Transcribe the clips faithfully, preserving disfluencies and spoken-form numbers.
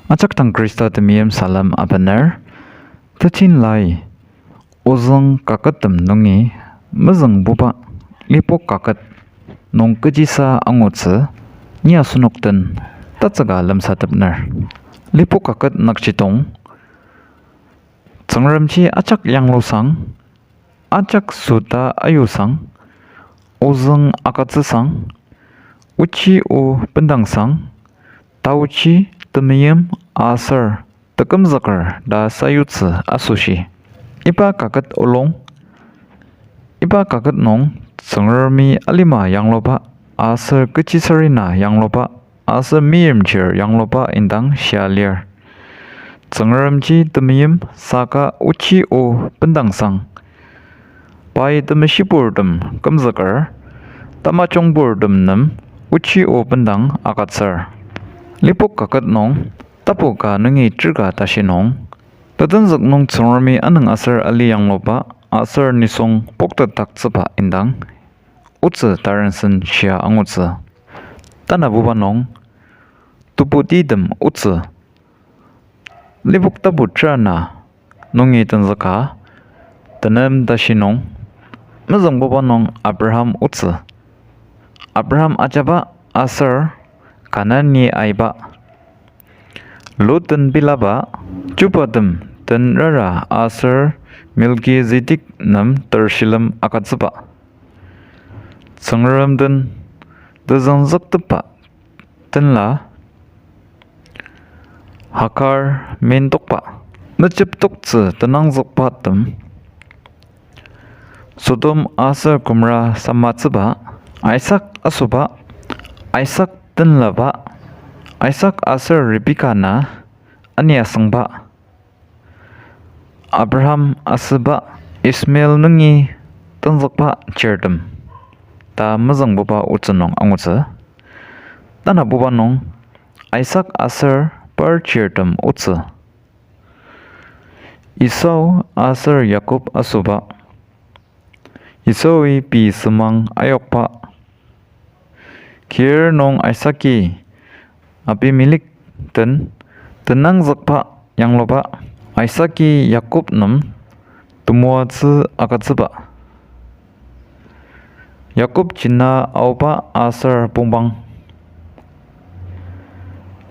Ajak dang Khrista temeim salem abener. Tetin lai, ozüng kakettem nungi mezüngbuba lipok kaket nung kechisa angutsü, ni asenok den tatsüka lemsatepner. Lipok kaket nükjidong, Tsüngremji ajak yanglusang, ajak süta ayusang, ozüng agütsüsang, ochi o bendangsang, taochi, temeim aser tekümzüker ta sayutsü asoshi. Iba kaket olung, iba kaket nung Tsüngremi alima yangluba aser kechisarena yangluba aser meimchir yangluba indang shia lir. Tsüngremji temeim saka ochi o bendangsang, pai temeshiburtem kümzüker, tamajungburtem nem ochi o bendang agütsür. Lipok kaket nung tapu ka nungi ter ka tashi nung, tetenzük nung Tsüngremi anüng aser ali yangluba aser nisung poktetdaktsüba indang otsü tarensen shia angutsü. Tanabuba nung, tebutitem otsü. Lipok tapu ter ana nungi tenzüka, tenem tashi nung, mezüngbuba nung Abraham otsü. Abraham ajaba aser Kanani aiba. Lot den bilaba, chubatem tenrara aser Melkisedek nem tershilem agütsüba. Tsüngrem den tezüngzüktepba tenla, Hagar mendokba, mejeptoktsü tenangzükbatem, Sodom aser Gomorra samatsüba, Isak asoba, Isak tenlaba, Isak aser Rebeka na aniasüngba, Abraham asüba, Ishmael nungi tenzükba chirtem ta mezüngbuba otsü nung angutsü. Tanabuba nung Isak aser par chirtem otsü. Esau aser Yakob asoba. Esaoi pei semang ayokba. Kir nung Isaki Abimelek den tenangzükba yangluba, Isaki Yakob nem temoatsü agütsüba. Yakob jina aoba aser pongpang.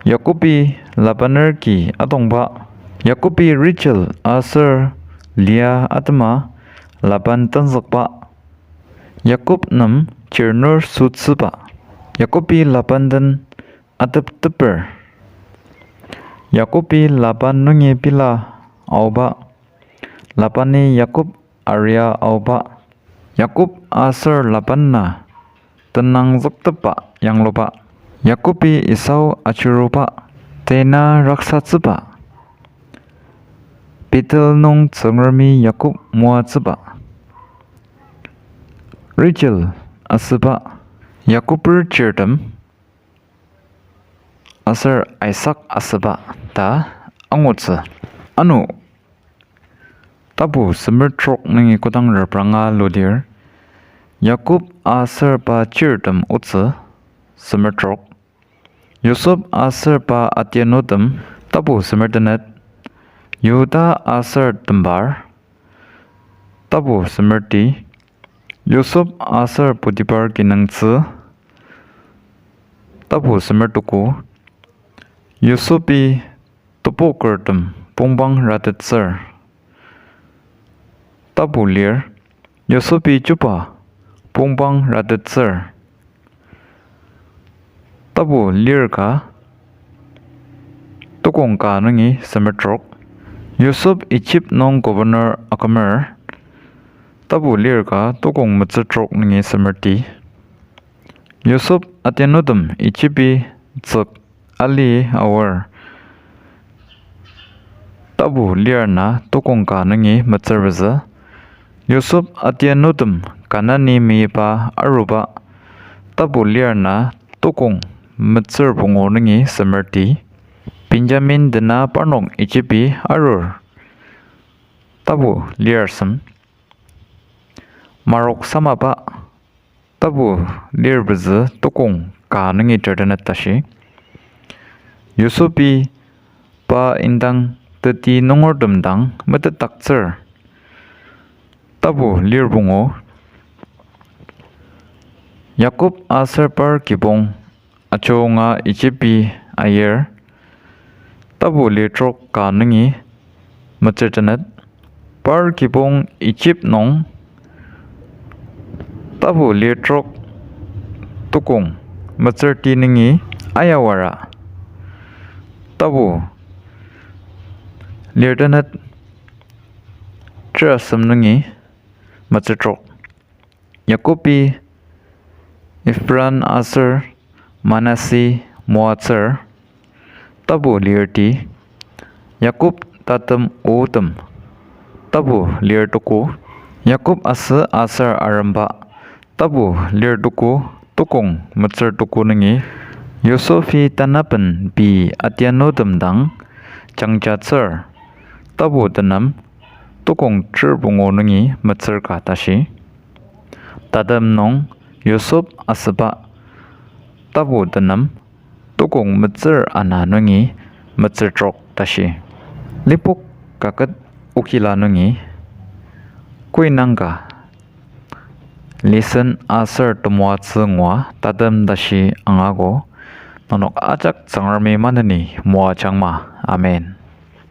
Yakobi Labaner ki atongba. Yakobi Rachel aser Leah atema Laban tenzükba. Yakob nem chirnur sütsüba. Yakobi Laban den atepteper. Yakobi Laban nungi pila aoba. Labani Yakob aria aoba. Yakob aser Laban na tenangzüktepba yangluba. Yakobi Esau achiruba, Dina raksatsüba. Bethel nung Tsüngremi Yakob moatsüba. Rachel asüba, Yakober chirtem, aser Isak asüba ta angutsü. Ano, tapu semer trok nungi kodang repranga ludir, Yakob aser pa chirtem otsü, semer trok. Yosep aser pa atianutem, tapu semer tenet. Yihuda aser tembar, tapu semer ti. Yosep aser Potipar kinungtsü, tapu semer tuku. Yosepi tepokertem pongpang ratettsür, tapu lir. Yosepi chuba pongpang ratettsür, tapu lir ka, tokong ka nungi semer trok. Yosep Ijip nung governor akümer, tapu lir ka, tokong metsü trok nungi semer ti. Yosep atianutem Ijipi tsük ali aor, tapu lir na tokong ka nungi metsür pezü. Yosep atianutem Kanani meyipa aruba, tapu lir na tokong metsür pungu nungi semer ti. Benjamin dena parnok Ijipi arur, tapu lir asem. Marok samaba, tapu lir pezü tokong ka nungi ter tenet tashi. Yosepi pa indang teti nungertem dang metetdaktsür. Tapu lir pungu. Yakob aser par kibong ajunga Ijipti ayir. Tapu lir trok ka nungi metsür tenet. Par kibong Ijipt nung tapu lir trok tukong metsürti nungi ayawara. Tapu lir tenet ter asem nungi metsür trok. Yakobi Ephraim aser Manase moatsür. Tapu lirti. Yakob tatem otem. Tapu lir tuku. Yakob asü aser aremba. Tapu lir tuku, tukong metsür tuku nungi. Yosefi tanaben pei atianutem dang jangjatsür. Tapu tenem, tukong ter pungu nungi metsür ka tashi. Tatem nung Yosep asüba tapu tenem, tukong metsür ana nungi metsür trok tashi. Lipok kaket okila nungi koinangka lesson aser temoatsü ngua tatem tashi angago, nenok ajak Tsüngremi maneni moajangma. Amen.